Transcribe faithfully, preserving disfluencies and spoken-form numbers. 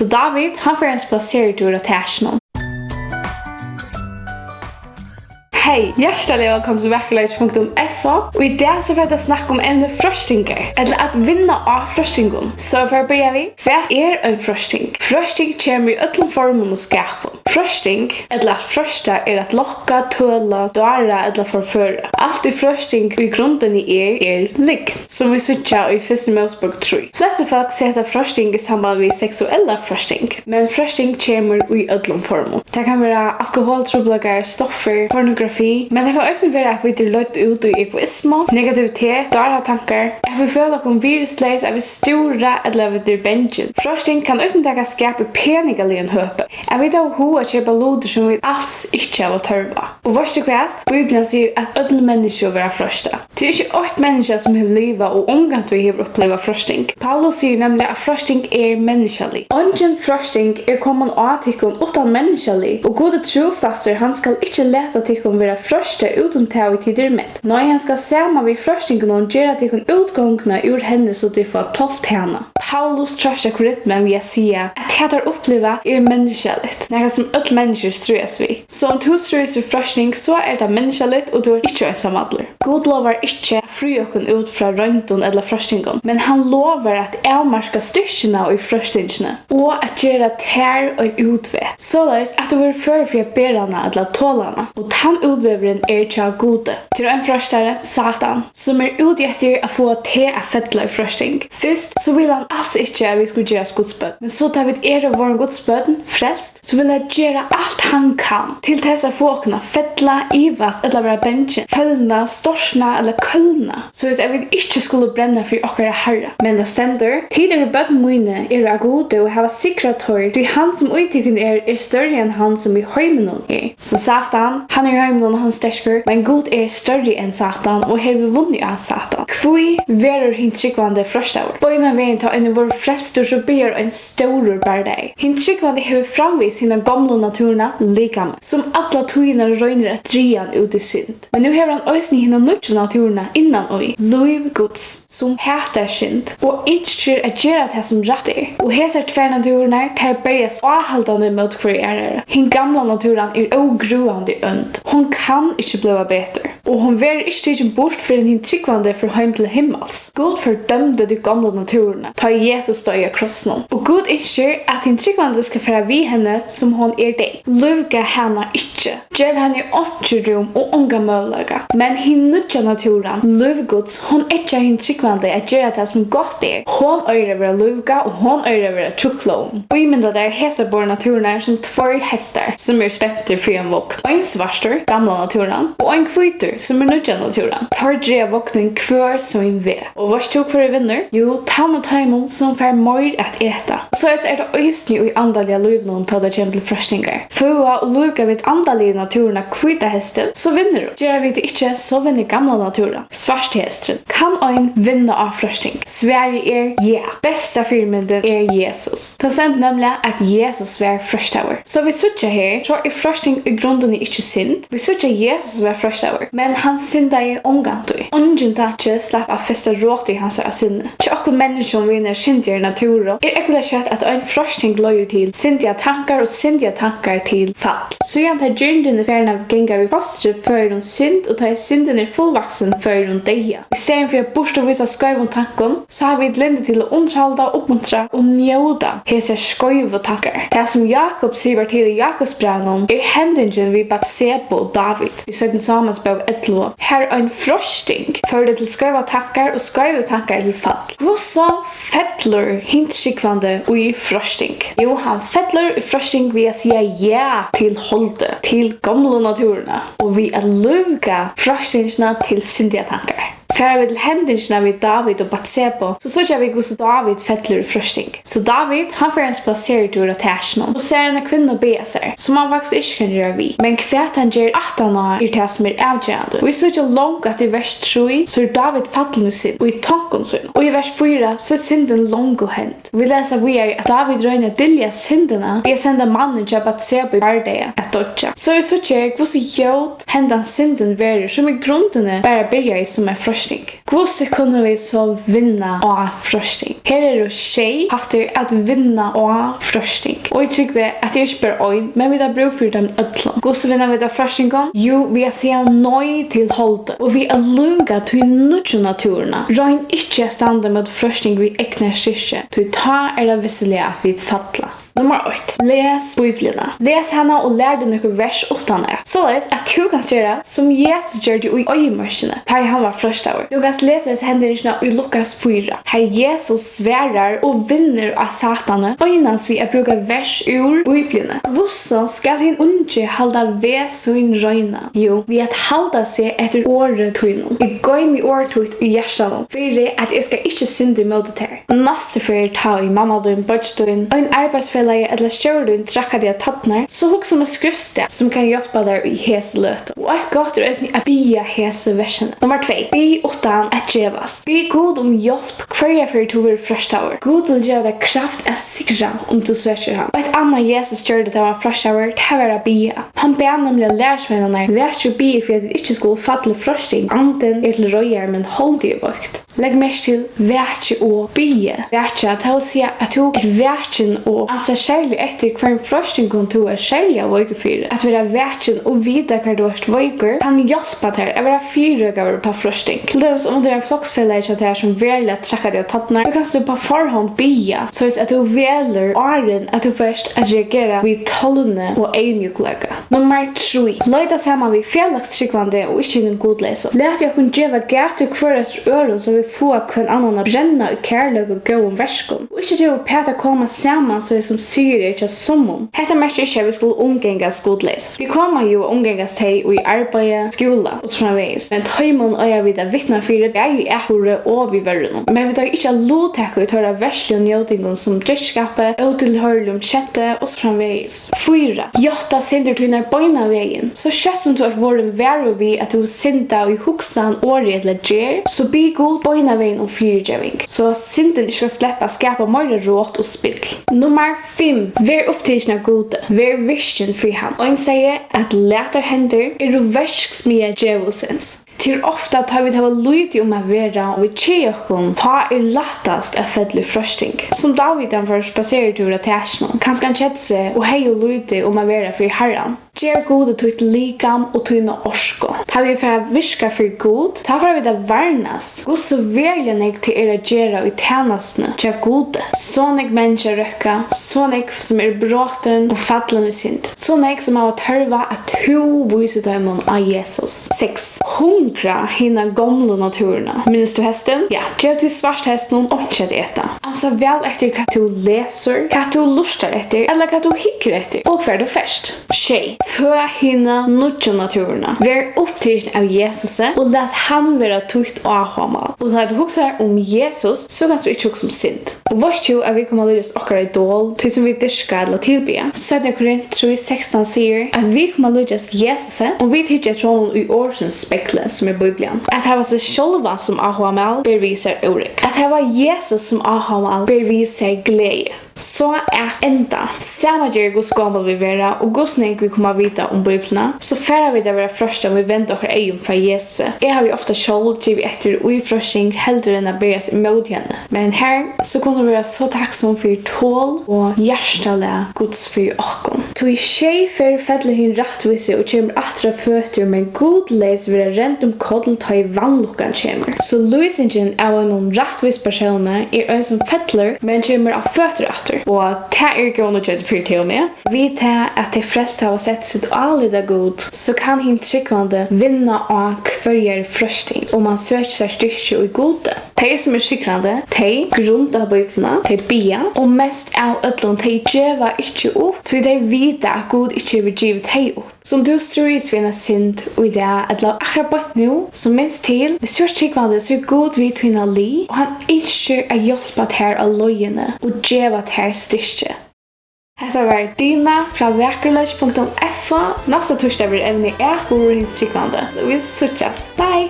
So Dávid, hann fer ein spasertúr á takinum. Hey, hjartaliga vælkomin til vakurleiki punktum f o. Og í dag so fara vit at snakka um evnið freistingar, ella at vinna á freistingum. So fyri at byrja við, hvat er ein freisting? Freisting kemur í øllum formum og skapum. Freisting, ella at freista, er at lokka, tøla, dára ella forføra. Alt í freisting í grundini er, er lygn, sum vit síggja í fyrstu Mósebók trý. Flestu fólk seta freisting í samband við seksuella freisting, men freisting kemur í øllum formum. Tað kann vera alkoholtrupulleikar, stoffir, pornografi, men tað kann eisini vera, at vit eru leidd út í egoismu, negativitet, dáratankar, at vit føla okkum virðisleys, at vit stúra ella at vit eru bangin. Freisting kann eisini taka skap í peningaligum høpi, at vit hava hug at keypa lutir, sum vit als ikki hava tørv á. Og veitst tú hvat? Bíblian sigur, at øll menniskju verða freistað. Tað er ikki eitt menniskja, sum hevur livað og ongantíð hevur upplivað freisting. Paulus sigur nemliga, at freisting er menniskjalig. Eingin freisting er komin á tykkum uttan menniskjalig, og Gud er trúfastur, hann skal ikki lata tykkum verða freistað út um tað, ið tit eru ment. Nei, hann skal saman við freistingunum gera tykkum útgongna úr henni, so tit fáa tolt hana. Paulus troystar korintmenn við at siga, at tað teir uppliva er menniskjaligt, nakað sum øll menniskju stríðast við. So um tú stríðist við freisting, so er tað menniskjaligt, og tú ert ikki einsamallur. Gud lovar ikki at fría okkum út frá royndum ella freistingum, men hann lovar at avmarka styrkina í freistingini og at gera tær ein útveg, soleiðis at tú verður før fyri at bera hana ella tola hana. Og tann útvegurin er hjá Gudi. Tað er ein freistari, Satan, sum er úti eftir at fáa teg at fella í freisting. Fyrst so vil hann als ikki, at vit skulu gerast Guds børn, men so tá vit eru vorðin Guds børn, frelst, so vil hann gera alt, hann kann, til tess at fáa okkum at fella, ivast ella vera bangin, følna, storkna ella kólna, soleiðis at vit ikki skulu brenna fyri okkara Harra. Men tað stendur: Tit eru børn míni, eru av Gudi og hava sigrað teir, tí hann, sum í tykkum er, er størri enn hann, sum í heiminum er. So Satan, hann er í heiminum og hann er sterkur, men Gud er størri enn Satan og hevur vunnið á Satan. Hví verður hin trúgvandi freistaður? Beinanvegin tá ein verður frelstur, so byrjar ein stórur bardagi. Hin trúgvandi hevur framvegis hina gomlu natúrina, likamið, sum alla tíðina roynir at draga hann út í synd. Men nú hevur hann eisini hina nýggju natúrina innan í, lív Guds, sum hatar synd og ynskir at gera tað, sum rætt er. Og hesar tvær natúrurnar, tær berjast áhaldandi móti hvørji aðrari. Hin gamla natúran er ógrøðandi ónd. Hon kann ikki blíva betur. Og hon verður ikki tikin burt, fyrr enn hin trúgvandi fer heim til himmals. Gud fordømdi tí gomlu natúrina, tá Jesus doyði á krossinum. Og Gud ynskir, at hin trúgvandi skal fara við henni, sum hon er deyð. Lívga hana ikki. Gev henni einki rúm og ongan møguleika. Men hin nýggja natúran, lív Guds, hon eggjar hin trúgvandi at gera tað, sum gott er. Hon eigur at verða lívgað, og hon eigur at verða truklað um. Ímynda tær hesar báðar natúrarnar sum tveir hestar, sum eru spentir fyri ein vogn. Ein svartur, gamla natúran, og ein hvítur, sum er nýggja natúran. Teir draga vognin hvør sín veg. Og veitst tú, hvør ið vinnur? Jú, tann av teimum, sum fær meir at eta. Og soleiðis er tað eisini í andaliga lívinum, tá tað kemur til freistingar. Føða og lívga vit andaligu natúrina, hvíta hestin, so vinnur hon. Gera vit tað ikki, so vinnur gamla natúran, svarti hesturin. Kann ein vinna á freisting? Svarið er ja. Besta fyrimyndin er Jesus. Tað stendur nemliga, at Jesus var freistaður. So vit síggja her, so er freisting í grundini ikki synd. Vit síggja, at Jesus var freistaður, men hann syndaði ongantíð. Eingin tanki slapp at festa rot í hansara sinni. Hjá okkum menniskjum við einari syndigari natúru er ógvuliga skjótt, at ein freisting leiðir til syndigar tankar og syndigar tankar til fall. Síðan tá girndin er farin at ganga við fostri, føðir hon synd, og tá ið syndin er fullvaksin, føðir hon deyða. Í staðin fyri at burturvísa skeivum tankum, so hava vit lyndi til at undirhalda, uppmuntra og njóta hesar skeivu tankar. Tað, sum Jákup sipar til í Jákupsbrævinum, er hendingin við Batsebu og Dávid í seinnu Sámuelsbók ellivu, har ein freisting førdi til skeivar tankar og skeivu tankar til fall. Hvussu fellur hin trúgvandi í freisting? Jú, hann fellur í freisting við at siga ja til holdið, til gomlu natúrina, og við at lívga freistingina til syndigar tankar. Fara vit til hendingina við Dávid og Batsebu, so síggja vit, hvussu Dávid fellur í freisting. So Dávid, hann fer ein spasertúr á takinum og sær eina kvinnu baða sær, sum hann faktiskt ikki kann gera við. Men hvat hann ger aftaná, er tað, sum er avgerandi. Og vit síggja longu, at í vers trý, so er Dávid fallin í synd, og í tonkum sínum. Og í vers fýra, so er syndin longu hend. Vit lesa víðari, at Dávid roynir at dylja syndina við at senda mannin hjá Batsebu í bardaga at doyggja. So vit síggja her, hvussu ljót hendan syndin verður, sum í grundini bara byrjaði sum ein freisting. freisting. Hvussu kunnu vit so vinna á freisting? Her eru sjey hættir at vinna á freisting. Og eg trúgvi, at tað er ikki bara ein, men vit hava brúk fyri teimum øllum. Hvussu vinna vit á freistingum? Jú, við at siga nei til holdið. Og við at lúka tí nýggju náttúruna. Royn ikki at standa móti freisting við egna styrki, tí tá er tað vissiliga, at vit falla. Nummar eitt. Les Bíbliuna. Les hana og lær teg nøkur vers uttanat, soleiðis at tú kanst gera, sum Jesus gjørdi í oyðimørkini, tá ið hann var freistaður. Tú kanst lesa hesa hendingina í Lukas fýra, har Jesus svarar og vinnur á Satani, einans við at brúka vers úr Bíbliuni. Hvussu skal hin ungi halda veg sín reinan? Jú, við at halda seg eftir orði tínum. Eg goymi orð títt í hjartanum, fyri at eg skal ikki synda ímóti tær. Næstu ferð, tá ið mamma tín, beiggi tín, ein arbeiðsfelagi ella stjóri tín traðkar teg á tærnar, so hugsa um eitt skriftstað, sum kann hjálpa tær í hesi løtu. Og eitt gott er eisini at biðja hesi versini. Nummar tvey. Bið uttan at gevast. Bið Gud um hjálp, hvørja ferð tú verður freistaður. Gud vil geva tær kraft at sigra, um tú søkir hann. Eitt annað, Jesus gjørdi, tá hann var freistaður, tað var at biðja. Hann bað nemliga lærisveinarnar: Vakið og biðið, fyri at tit ikki skulu falla í freisting. Andin er til reiðar, men holdið er veikt. Legg merki til, vakið og biðið. Vakið, tað vil siga, at tú ert vakin og ansar serliga eftir, hvørjum freistingum tú ert serliga veikur fyri. At vera vakin og vita, hvar tú ert veikur, kann hjálpa tær at vera fyrireikaður upp á freisting. Til dømis, um tað er ein floksfelagi hjá tær, sum veruliga traðkar teg á tærnar, so kanst tú upp á forhond biðja, soleiðis at tú velur, áðrenn at tú fert at reagera við tolni og eyðmjúkleika. Nummar trý. Leita saman við felagstrúgvandi og ikki hinum gudleysu. Latið okkum geva gætur hvør eftir øðrum, so vit fáa hvønn annan at brenna í kærleika og góðum verkum, og ikki geva uppat at koma saman, so sum siður er hjá summum. Hetta merkir ikki, at vit skulu umgangast gudleys. Vit koma jú at umgangast tey í arbeiði, skúla og so framvegis, men teimum eiga vit at vitna fyri, bæði í atburði og við vørrunum. Men vit eiga ikki at luttaka í teirra verðsligu njótingum, sum drykkjuskapi, ótilhoyriligum skemti og so framvegis. Fýra. Játta syndir tínar beinan vegin. So skjótt sum tú ert vorðin varur við, at tú hevur syndað í hugsan, orði ella gerð, so bið Gud beinan vegin um fyrigeving, so at syndin ikki skal sleppa at skapa meira rot og spill. Nummar fimm. Ver upptikin av Gudi. Ver virkin fyri hann. Ein segði, at latar hendur eru verksmiðja djevulsins. Tað er ofta, tá vit hava lítið um at vera og vit keða okkum, tá er lættast at fella í freisting. Sum Dávid, hann fór spaseratúr á takinum. Kanska hann keddi seg og hevði ov lítið um at vera fyri Harran. Gev Gudi títt likam og tína orku. Tá vit fara at virka fyri Gud, tá fara vit at varnast, hvussu veruliga nógv tað er at gera í tænastuni hjá Gudi. So nógv menniskju at røkka, so nógv sum eru brotin og fallin í synd. So nógv sum hava tørv á, at tú vísir teimum á Jesus. Seks. Hungra hina gomlu náttúruna. Minnist tú hestin? Ja. Gev tí svarta hestinum einki at eta. Ansa væl eftir, hvat tú lesur, hvat tú lurtar eftir, ella hvat tú hyggur eftir, og hvar tú fert. Sjey. Fø hina nýggju náttúruna. Ver upptikin av Jesusi og lat hann vera títt áhugamál. Og tá tú hugsar um Jesus, so kanst tú ikki hugsa um synd. Og veitst tú, at vit koma at líkjast okkara idol, tí sum vit dyrka ella tilbiðja? Seinna Korint trý sekstan sigur, at vit koma at líkjast Jesusi, um vit hyggja eftir honum í orðsins spegli, sum er Biblian. At hava seg sjálvan sum áhugamál ber við sær órógv. At hava Jesus sum áhugamál ber við sær gleði. So at enda, sama ger hvussu gomul vit verða og hvussu nógv vit koma at vita um Bíbliuna, so fara vit at verða freistað, um vit venda okkara eygu frá Jesusi. Eg havi ofta sjálv givið eftir í freisting heldur enn at berjast ímóti henni. Men her, so kunnu vit vera so takksom fyri tol og hjartalag Guds fyri okkum. Tí sjey ferð fellur hin rættvísi og kemur aftur á føtur, men gudleys verða rend um koll, tá ið vanlukkan kemur. So lýsingin av einum rættvísum persóni er ein, sum fellur, men kemur á føtur aftur. Og tað eru góð nýggj fyri teg og meg. Við tað, at tey frelstu hava sett sítt álit á Gud, so kann hin trúgvandi vinna á hvørjari freisting, um hann søkir sær styrki í Gudi. Tey, sum eru sigrandi, tey grunda Bíbliuna, tey biðja, og mest av øllum, tey geva ikki upp, tí tey vita, at Gud ikki hevur givið tey upp. Sum tú stríðist við eina synd í dag, ella akkurát beint nú, so minst til, viss tú ert trúgvandi, so er Gud við tína lið, og hann ynskir at hjálpa tær á leiðini og geva tær styrki. Hetta var Dina frá vakurleiki punktum f o. Næsta týsdag verður evnið atburður hins trúgvandi. Vit síggjast. Bye!